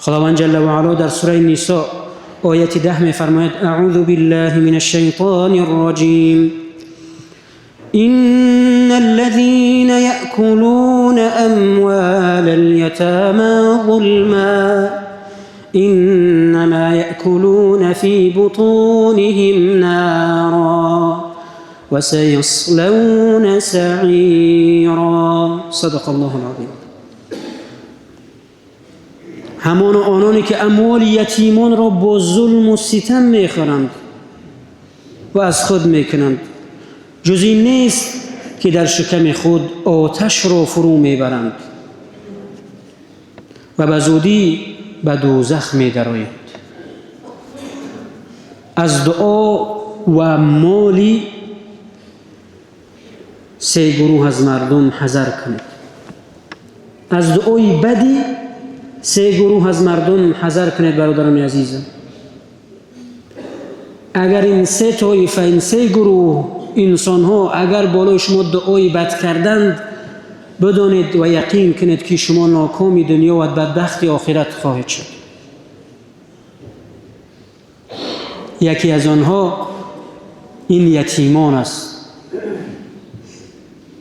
خداوند جل و علا در سوره نساء آیت 10 می‌فرماید: اعوذ بالله من الشیطان الرجیم، إن الذين يأكلون أموال اليتامى ظلما إنما يأكلون في بطونهم نارا وسيصلون سعيرا. صدق الله العظیم. همان آنانی که اموال یتیمان را با ظلم و ستم میخورند و از خود میکنند، جز این نیست که در شکم خود آتش را فرو میبرند و به زودی به دوزخ میدرآیند. از دعا و مالی سه گروه از مردم حذر کنید. از دعای بدی سه گروه از مردم حذر کنید برادران عزیزم. اگر این سه طایفه، این سه گروه انسان ها اگر بالای شما دعای بد کردند، بدانید و یقین کنید که شما ناکامی دنیا و بدبخت آخرت خواهید شد. یکی از آنها این یتیمان است.